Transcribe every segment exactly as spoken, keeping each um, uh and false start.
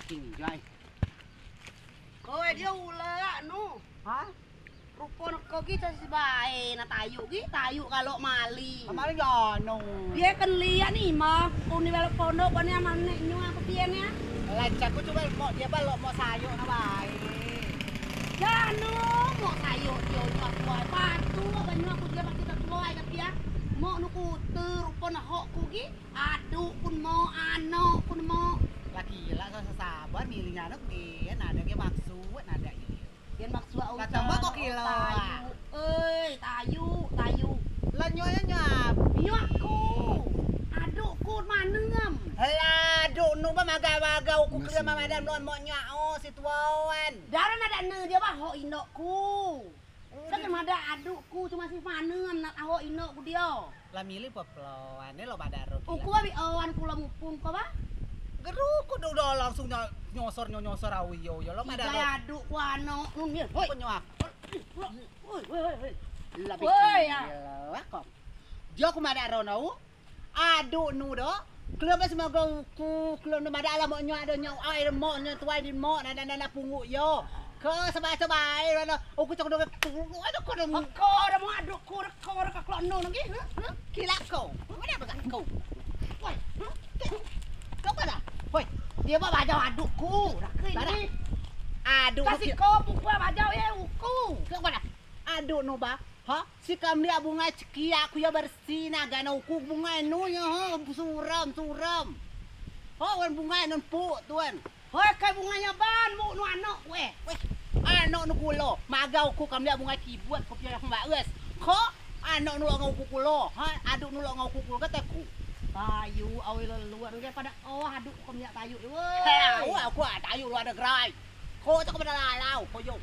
Jai. Oi, dio ulak nu. Ha? Rupo ne ko gi casi bae, na tayuk gi, tayuk kalok maling. Maling jano. Dio kan liak ni mah, uni balok pondok, bani aman nek nyu aku pien ya. Lancar ku coba mok dio balok mok sayuk na bae. Jano mok sayuk dio nyu aku bae. Patu banyu aku dio pasti tak tuai tapi ya. Mok nu kute, rupo ne hok ku gi. Aduk ku ne mok, anok ku ne mok. Laki lak sabar milih anok dio, nadeak ge maksud, nadeak ge. Yen maksud au. Kacang ba kok kilo, ah. Tayuk. Oi, tayuk, tayuk. Lah nyok, nyok, nyok. Nyok ku. Aduk ku manem. Lah aduk nu ba magau-magau ku kira mamadam lon mok nyok o si tuan. Dara nadeak ne dio ba hok indok ku. Kan cuma ada aduk ku, cuma si manem nak hok indok ku dio. Lah milih pepeloan, ne lo pada ro. Uku abi awan ku lo mupung ko ba? Geru ku do udah langsung nyo-, nyosor nyo-, nyosor awi yo, yo lo pada ro. Igai aduk ku anok nun mil. Hoi. Penyo aku. Woi, woi, woi, woi. Lah woi, ya. Lah kok. Dio ku madeak ro nau. Aduk nu do. Kelem semoga uku, kelem nu madeak lah mok nyo ado nyo ai mok nyo tuai di mok nada nada punguk yo. Ke sebab sebai mana uku cok do tu ado ko do. Ko do mok aduk ku. Kau orang keluar nol lagi, ha? Ha? Kila kau. Mana apa kau? Woi, ha? Kau mana? Woi, dio ba bajau aduk ku. Tadi aduk kasi kau pukul bajau ya uku. Kau mana? Aduk nu ba, ha? Si kemliak bungai cekiak ku ya bersih na gano uku bungai nu ya, ha? Suram, suram. Ha, wan bungai nun puk tuan. Hoi, kai bungai nyo ban, muk nu anok ku eh. Weh, anok nu kulo, magau ku kemliak bungai kibut, ku pia yang baes. Ko, anok nu lok ngau ku kulo, ha, aduk nu lok ngau ku kulo, kata ku. Tayuk, awei leluak, nge pada, oh, aduk ku kemliak tayuk, woi. Hei, awei, aku ah, tayuk lu ada gerai. Ko, cak pada lalau, ko yo.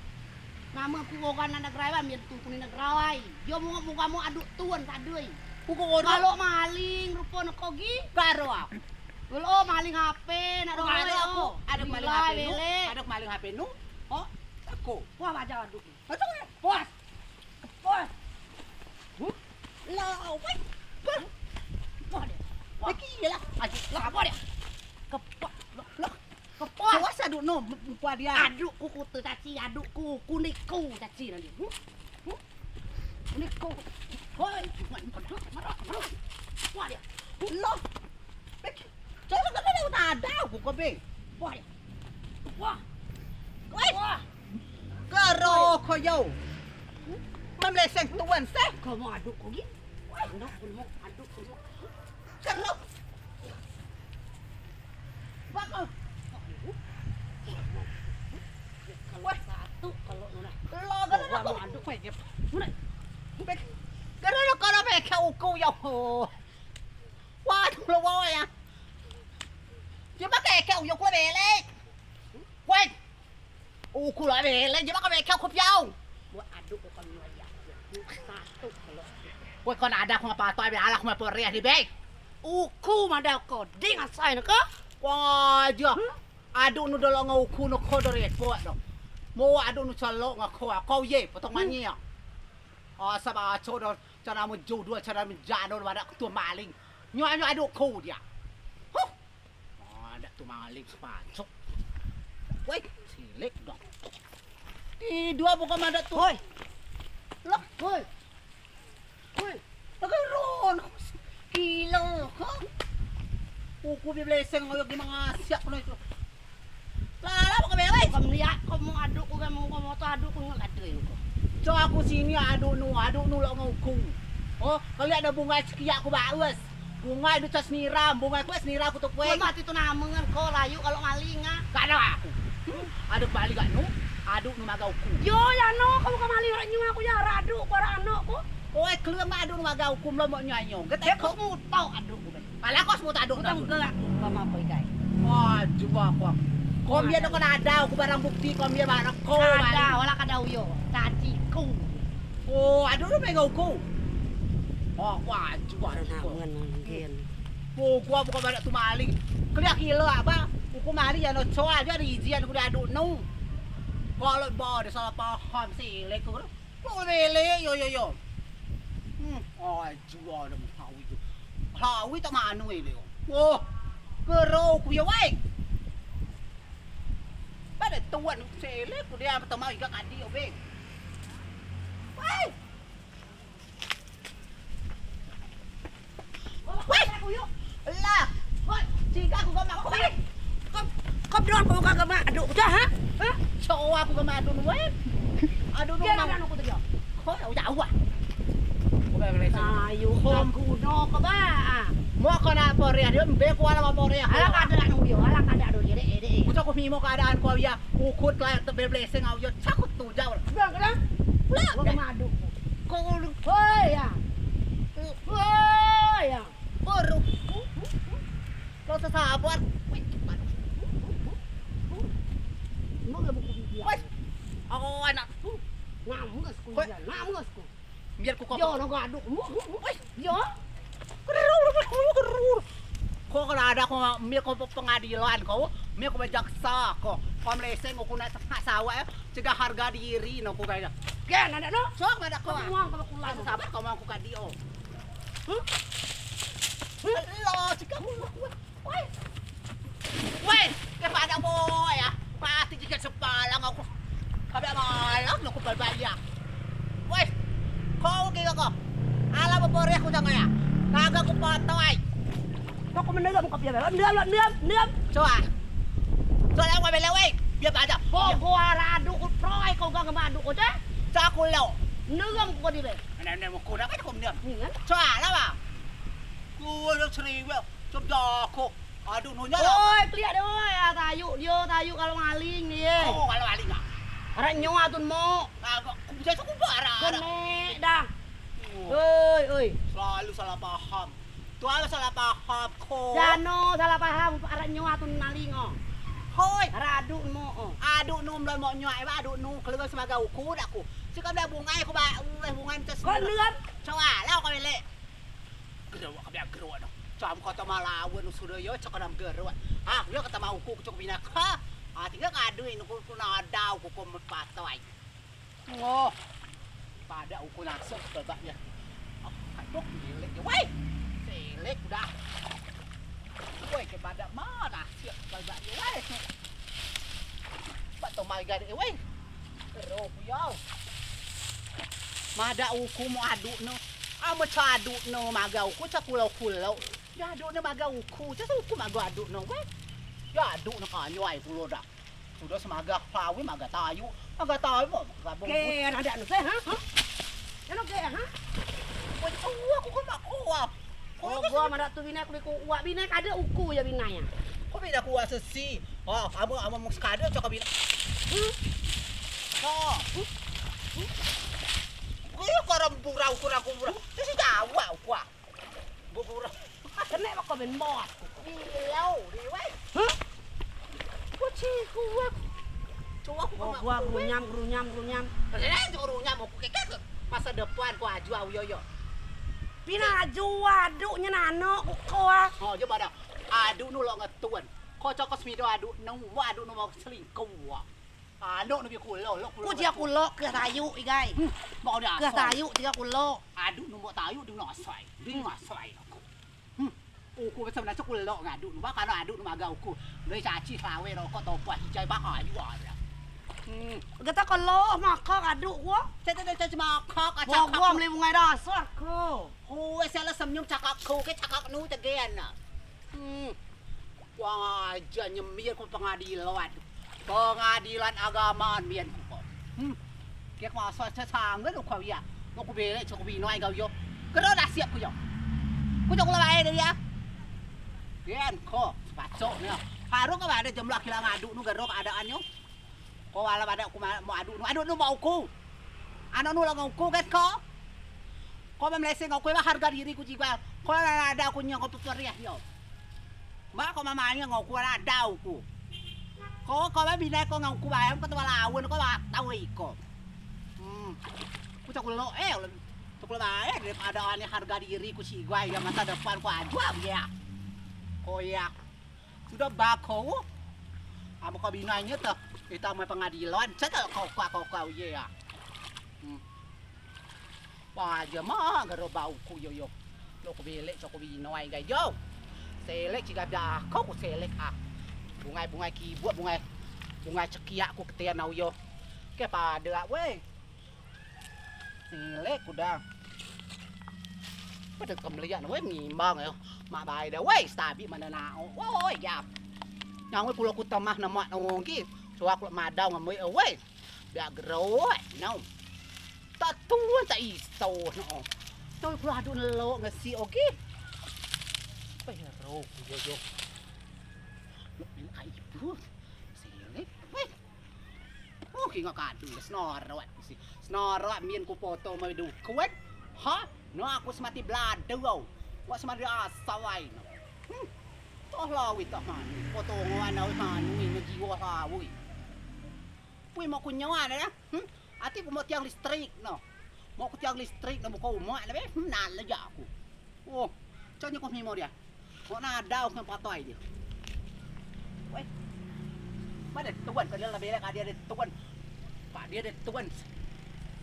Nama ku orang nak gerai, ba, mien tu ku ni nak gerai. Yo, mu, mu, kamu aduk tuan, sadui. Ku ko orang. Kalau maling, rupa nak kogi. Karo aku. Lo maling H P, nak dong. Ado maling H P nu. Ado maling H P nu. Oh, aku. Wah, baja aduk. Puas. Puas. Lah, weh. Wah, dia. Lagi lah. Aji, lah, apa dia? Kepak. Lah, lah. Kepak. Puas aduk no, muka dia. Aduk ku kute caci, aduk ku, kuniku caci nanti. Kuniku. Hoi, marah, marah, marah. Wah, dia. Lah. Coba kau tahu tak ada aku kau be. Wah. Wah. Wah. Kero kau yo. Mem leseng tuan seh. Kau mau aduk kau gi? Wah, nak pun mau aduk kau. Kero. Bako. Kalau satu kalau nuna. Lo kero mau aduk kau gi. Kero kau be kau uku yo. Wah, tu lo wah ya. Dia pakai kau yo kau belek. Woi. Uku lah belek, dia makan bekal kopi au. Buat aduk ko kami wajah. Satu kalau. Woi, kon ada ko ngapa atau abe alah ko ngapa reh di be. Uku mada ko ding asai ne ko. Wah, dia. Aduk nu dolok ngen uku nu ko do repot do. Mo aduk nu celok ngen ko, ko ye potong mani ya. Asa baco do cara mejudul cara mejano mada ketua maling. Nyo nyo aduk ko dia. Huh. Madak tu maling sepacok. Woi, silik dong. Ih, dua bukan madak tu. Hoi. Lah, hoi. Hoi. Pakai ron. Gila, ha? Uku bi beleseng ayo gimana siap kena itu. Lah, lah, pakai belai. Kamu lihat, kamu aduk, kamu, kamu tu aduk, kamu aduk ini kok. Cok aku sini aduk nu, aduk nu lok ngen uku. Oh, kali ada bungai sekiak ku baus. Bungai du cas niram, bungai kuat niram kutuk kuek. Mati tu namen ko layu kalau maling ah. Gak ada aku. Aduk maling gak nu, aduk nu magau ku. Yo ya no, kamu ke maling orang nyua aku ya radu ku orang anak ku. Oi kelem aduk nu magau ku melomok nyanyo. Getek ko. Mutok aduk ku. Alah ko semut aduk. Utang gak aku sama apa ikai. Wah, jua aku. Kombia tu kan ada, aku barang bukti kombia barang ko. Ada, wala kada uyo. Caci ku. Oh, aduk nu magau ku. Oh, wah, jua. Namen mungkin. Oh, gua bukan badak tu maling. Keliak kilo apa? Uku maling ya no coa aja ada izin aku diaduk nu. Kalau bawa dia salah paham sih, lek kau lele yo yo yo. Hmm, oh, jua ada hawi tu. Hawi tak manu ini. Oh, kero ku ya wai. Tuan selek ku dio temau iga kadi obeng. Wai. Wai. Lah. Wai. Ciga ku gamak. Wai. Kau, kau bedoa kau gamak aduk ku dah, ha? Ha? Coa ku gamak aduk nu, wai. Aduk nu. Dia nak ku tu dia. Kau jauh ah. Ayo, kau guno kau ba. Mau kau nak poreh dia, be ku alam poreh. Alam kada anu yo, alam kada anu yo, dek, dek. Ku cak ku mimo keadaan kau ya. Ukut lah tebe bleseng au yo cakut tu jauh. Bang, kadang. Pulang. Gua kemadu. Kau lu. Hoi ya. Hoi ya. Baru. Kau sesabar. Wih, cepat. Mau gak buku dia? Wih. Oh, anak. Namus ku ya, namus ku. Biar ku kau. Yo, no gadu. Wih, yo. Kerur, kerur, kerur. Kau kalau ada kau, mie kau pengadilan kau, mie kau jaksa kau, kau meleseng kau nak tengah sawah ya, cegah harga diri no kau kaya. Gen, ada no? Sok ada kau. Kau mau kau pulang. Sabar kau mau aku kadio. Huh? Lo, cegah aku. Woi. Woi, ke padeak boa ya. Pati jigat sepalang aku. Kabeak malam aku balbaliak. Woi. Kau ke kau. Alam beporeh ku jangan ya. Kagak ku potoi. Kau ku menegam kau biar. Diam, diam, diam. Coa. Coa aku bela woi. Biar padeak. Kau gua radu ku troi kau gang madu kau teh. Coa ku lo. Negam kau di be. Mana mana mau ku nak kau diam. Coa lah bang. Ku udah seribu. Cob jako. Aduk nu nya lah. Oi, keliak de oi. Ah, tayuk dio, tayuk kalau ngaling dio. Oh, kalau ngaling ah. Arak nyo atun mo. Kagak, ku bisa cukup arak. Kenek dah. Oi, oi. Selalu salah paham. Tuan salah paham ko. Jano salah paham, arak nyo atun naling o. Hoi. Arak aduk mo o. Aduk nu mlon mo nyo, aduk nu keluar semaga uku dak ku. Sika dah bungai ku ba, bungai mtes. Kau lihat. Coa lah kau lek. Gerok, kabeak gerok no. Cam kata malawan sudo yo, cak nam gerok. Ah, yo kata mau ku cak bina ka. Ah, tinggal kadui nu ku nadau ku ko mepatoi. Oh. Padeak uku nasok sebab ya. Oh, aduh, milik ya. Woi. Selek udah. Woi, ke padeak mana? Siap sebab ya. Woi. Bak tomai gade, woi. Ero ku yau. Madeak uku mo aduk ne. Amo coa aduk ne maga uku, coa kulo-kulo. Yo aduk ne maga uku, coa uku maga aduk ne, weh. Yo aduk ne kanyo ai kulo dah. Sudo semaga pawi maga tayuk, maga tayuk mo gabung. Ke, adak ne, ha? Ha? Jano ke, ha? Weh, uku ko mak ko. Oh, gua madeak tu binai ku biko uak binai kade uku ya binai ya. Ko binai ku uak sesi. Oh, amo, amo mus kade cok binai. Hmm? Oh. Hmm? Ko yo korom burau kurang ku burau. Sesi jawa uku ah. Bu burau. Kenek bako ben bos. Bilau di wai. Hah? Kucing kuat. Coa ku kema. Gua grunyam, grunyam, grunyam. Kenek cok grunyam uku keke. Masa depan ku aju au yo yo. Pina aju aduk nyen anok ku ko ah. Oh, jo bada. Aduk nu lok ngetun. Ko cok ko semido aduk nu, mo aduk nu mo selingkuh. Anok nu bi kulo, lok kulo. Ku jia kulo ke tayuk igai. Hmm, mau dah. Ke tayuk jia kulo. Aduk nu mo tayuk dung nasai. Dung nasai. Hmm. Uku besem nasai kulo ngaduk nu. Bak kano aduk nu maga uku. Doi caci selawe rokok topoh hijai bak ayu ada. Hmm. Geta kulo makak aduk ku. Caci, caci makak acak. Gua melei bungai dasar ku. Hue sela senyum cakak ku ke cakak nu tegen. Hmm. Wah, aja nyemir ku pengadilan. Pengadilan agama mien ku ko. Hmm. Kek masa sesanggen ku ya. Ku belek cok binoi kau yo. Kero nasib ku yo. Ku cok lae dia. Gen ko, sepacok ne. Haru ke ade jemlah kilang aduk nu gero keadaan yo. Ko alam ade ku ma-, mau aduk nu, aduk nu mau ku. Anok nu lok ngau ku kan ko. Ko ma meleseng ngau ku, ba harga diri ku jibeak. Ko la ade ku nyong ko peperiah yo. Ba ko ma manyang ngau ku la ade ku. Ko, ko ba binai ko ngau ku bayang ko tuai lawan ko ba tau iko. Hmm. Ku cak kulo, eh, cak kulo bae daripada ane harga diri ku si guai ya masa depan ku ajuak ya. Ko ya. Sudo bako. Amo ko binai nye te. Ita mai pengadilan, cete ko, ko, ko, ko, ye ya. Hmm. Wah, aja ma gero bau ku yo, yo. Lo ku belek cok ku binoi gai yo. Selek ciga dako ku selek ah. Bungai, bungai kibuk, bungai. Bungai cekiak ku ketian au yo. Ke pade weh. Silek ku da. Pade kemliak weh ngimbang yo. Mak bae da weh stabi mana nao. Woi ya. Nyang weh pulo ku temah nemak nonggi. Suak lo madau ngemui weh. Biak geroi no. Tak tuan tak iso no. Tau pulo adu nelo ngesi oke. Pero ku yo yo. Lo ai bu. Silek weh. Oh, ki ngak kadu senorot si. Senorot mien ku foto mai dukun. Ha? No aku semati belada kau. Wak semati asawai no. Hmm. Toh lawi tak manu. Foto ngoan lawi manu ini jiwa lawi. Wih mau ku nyawa ya. Hmm. Ati ku mau tiang listrik no. Mau ku tiang listrik no buka umak lebe. Hmm, nale ja aku. Oh, contoh ku mimo dia. Kok nadau ngen patoi dio. Weh. Made tuan kedel la belek ade tuan. Pak dio ade tuan.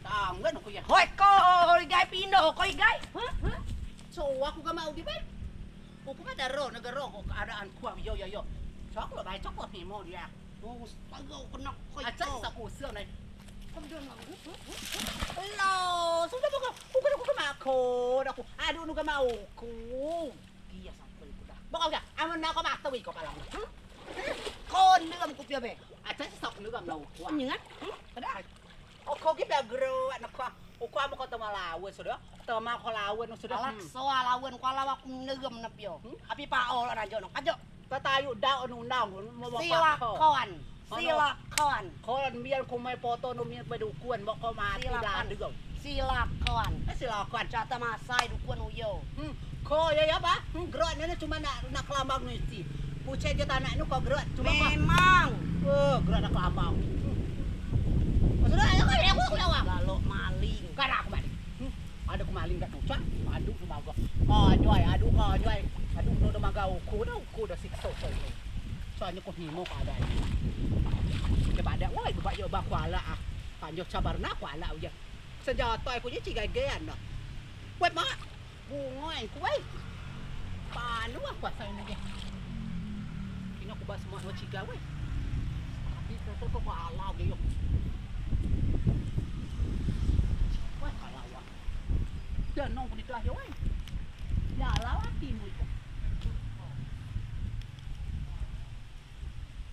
Tanggen ku ya. Hoi ko igai pindo ko igai. Hah? Hah? So aku ga mau di be. Uku made ro negero ko keadaan kuang yo yo yo. So aku lo bae cokot ni mau dia. Astaga, kena koi. Acak sisa kusel nai. Lo, sudah baka. Uku aku kemako. Aku adu nu kemau ku. Iya sampai ku dah. Baka udah. Amun nak kau mata wiko palang. Kau nengam ku pia be. Acak sisa aku nengam lau. Nyengat. Pada. Oko ki pia gero nak kau. Oko amu kau tema lawan sudah. Tema kau lawan sudah. Alak soal lawan kau lawan aku nengam nepio. Api pao lah najo nak ajo. Tetayu dau nu nang. Silakan. Silakan. Kon biar ku mai foto nu mien bedukun bok ko mati. Silakan. Silakan. Eh silakan. Cata masai dukun uyo. Hmm. Ko ya ya ba. Hmm, gerak ni cuma nak nak kelambang ni si. Pucet je tanak nu ko gerak cuma ko. Memang. Eh, gerak nak kelambang. Hmm. Sudah ayo ko ya ko lawa. Lalu maling. Kada aku maling. Hmm. Ade ku maling dak tucak, adu tu baga. Konyoi, adu konyoi. Adu no do maga uku dah, uku dah sikso so ini. Soalnyo ku himo keadaan. Ke badak wai bebak yo ba kuala ah. Panjo cabar na kuala uja. Senjato aku je cigai gean dah. Wai mak. Bungoi ku wai. Panu ah kuasa ini je. Kino ku ba semua dua cigai wai. Tapi sesel ku kuala uja yo. Wai kuala wai. Danau ku di telajo wai. Ya lawati mu iko.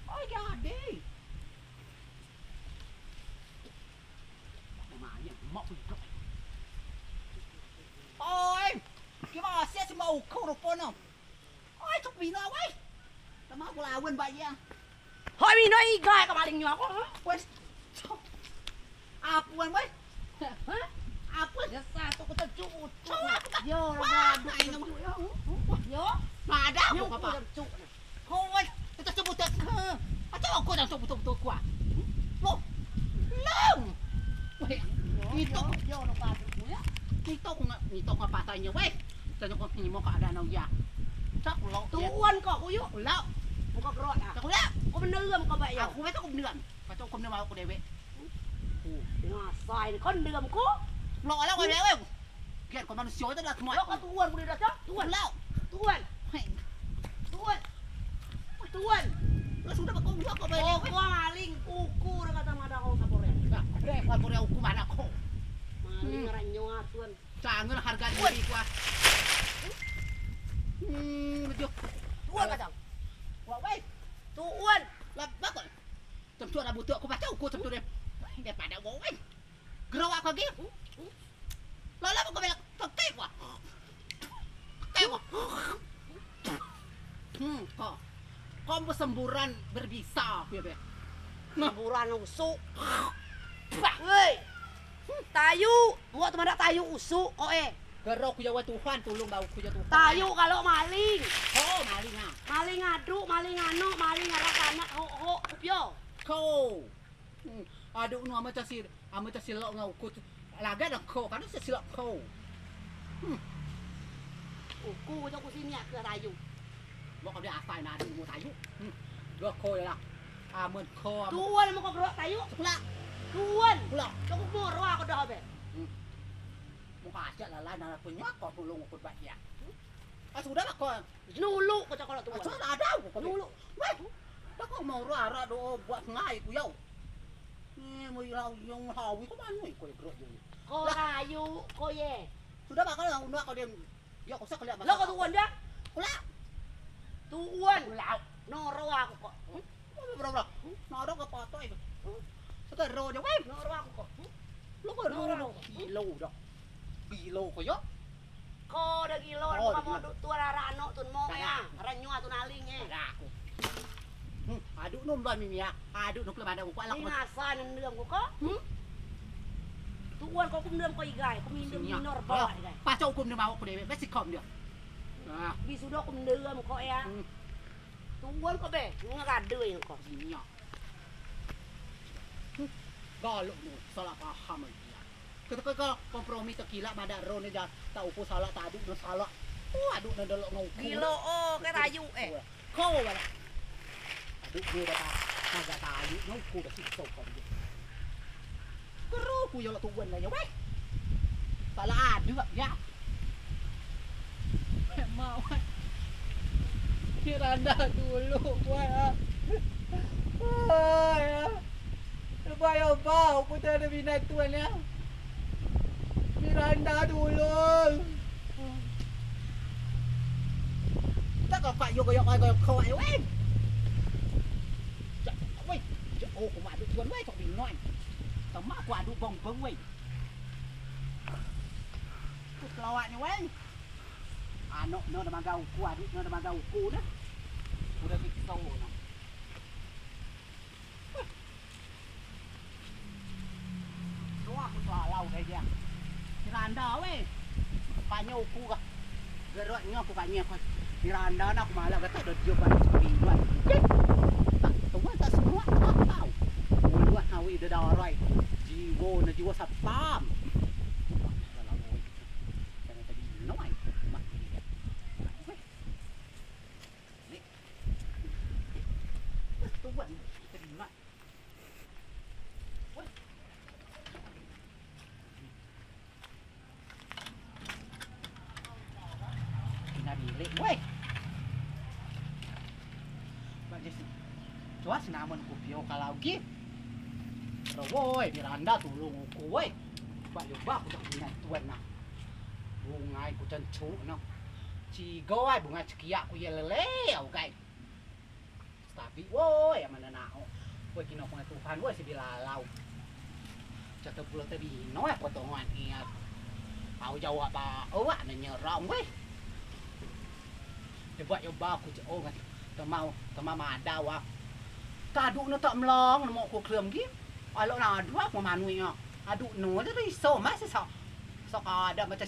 Oi jadi. Mak ku iko. Oi. Ki masih si mau ukur rupo no. Oi, cuk bina wai. Tama ku lawan ba iya. Hoi mino igai ko maling nyo aku. Wes. Apuan wes. Hah? Apuan. Ya satu ku tejuk ucuk. Yo, ora adu. Yo. Mada aku apa? Tejuk. Ko wes tejuk ucuk. Atau aku dah tejuk ucuk ku. Lo. Lo. Weh. Itu. Yo, no padu ku ya. Itu ku nggak, itu ku apa tanya weh. Tanya ko himo keadaan au ya. Cak lo. Tuan ko ku yo. Lo. Muka kerot ah. Cak lo. Ko bener muka baik ya. Aku betul ko bener. Kacau ko bener mau ko dewek. Ngasai ni kan dalam ko. Lo ala ko dewek. Kian ko manusia itu dah semua. Lo ko tuan ko dah cak. Tuan. Lo. Tuan. Tuan. Tuan. Lo sudah ko lo ko baik. Oh, ko maling ukur kata mada ko saporean. Nah, deh, saporean ukur mana ko? Maling ngaran nyawa tuan. Cangel harga diri ku ah. Hmm, bejo. Tuan kadang. Wah, wei. Tuan. Lah, bakal. Tentu ada butuh aku baca uku tentu deh. Daripada wah, wei. Gero aku lagi. Lala aku belak. Tetek wah. Tetek wah. Hmm, ko. Ko semburan berbisa aku ya, be. Semburan usuk. Wei. Tayu, buat teman tayu usuk ko eh. Gero ku jawa Tuhan, tulung bau ku jawa Tuhan. Tayu kalau maling. Oh, maling ah. Maling aduk, maling anu, maling arak anak ho ho kupio. Ko. Hmm. Aduk nu ama casi Ame tesilok ngen uku tu. Lagak dah ko, kan tesilok ko. Hmm. Uku, uku sini aku tayu. Mau kau dia asai nadi mau tayu. Hmm. Gak ko ya lah. Amen ko. Tuan mau kau gerak tayu. Pula. Tuan. Pula. Cukup murah aku dah be. Hmm. Mau kau ajak lalai nara punya kau tulung uku baik ya. Hmm. Ah sudah lah ko. Nulu ko cakap tuan. Ah sudah ada uku. Nulu. Weh. Kau mau ro arak do buat ngai ku yau. Ni mau ilau yang hawi ko manu ko bro je. Ko rayu ko ye. Sudah bakal yang unak ko dem. Ya ko sak liak. Lo ko tuan dah. Kula. Tuan. Kula. Noro aku kok. Bro bro. Noro ke foto itu. Seteru je weh. Noro aku kok. Lo ko noro. Gilo dah. Gilo ko yo. Ko dah gilo. Ko dah gilo. Moduk tuan arak anok tun mo ya. Renyo atun aling eh. Arak aku. Aduk no mba mimi ya. Aduk no keleman aduk ko alak. Ni ngasa nendem ko ko. Tuan ko ku mendem ko igai. Ku minum minor bawa igai. Pacok ku mendem awak ku dewek. Besi kom dia. Bi sudo ku mendem ko ya. Tuan ko be ngegade ko. Iya. Galok no salah paham lagi. Ketika ke kompromi tekilak madak ro ne ja tak uku salak tak aduk ne salak. Oh aduk ne delok nge uku. Gilo oh ke tayu eh. Ko bala. Aduk ne dah tak maga tayu ne uku dah sikso ko. Keru ku yo lok tuan lah yo weh. Salak aduk ya. Mau. Miranda dulu weh. Wah ya. Coba ya bau ku tak ada minat tuan ya. Miranda dulu. Tak kau kak yo goyok goyok kau ayo eh. Cak weh. Cak oh ku mak aduk tuan weh cok binoi. Temak ku aduk bong bong weh. Ku kelawak ni weh. Anok no dah magau ku aduk no dah magau ku dah. Udah gitu no. Doa ku salau deh dia. Miranda weh. Panyo ku kah. Gerot nyo ku panyo ku. Miranda na ku malah kata do dio ban sepinduan. Tak tuan tak semua tak tau. Mulut hawi de darai. Jiwo na jiwo satpam. Salah weh. Jangan tadi no ai. Mak dia. Weh. Tuan tadi mak. Ina bilik weh. Bak jesi. Coa si namen ku pio kalau gi. Ro woi Miranda tulung uku woi. Bak yo bak ku cak minat tuan nah. Bungai ku cencuk no. Cigo ai bungai cekiak ku ye lele au gai. Stabi woi amen nao. Woi kino kune Tuhan woi si bilalau. Cak tebulo tebino eh potongan ia. Au jawab ba awak ne nyerang woi. Coba yo ba ku cak oh ngan temau temau madau ah. Taduk ne tak melong nemo ku klem gi. Alok ne aduk aku manui ah. Aduk no je iso mas iso. Sok ada macam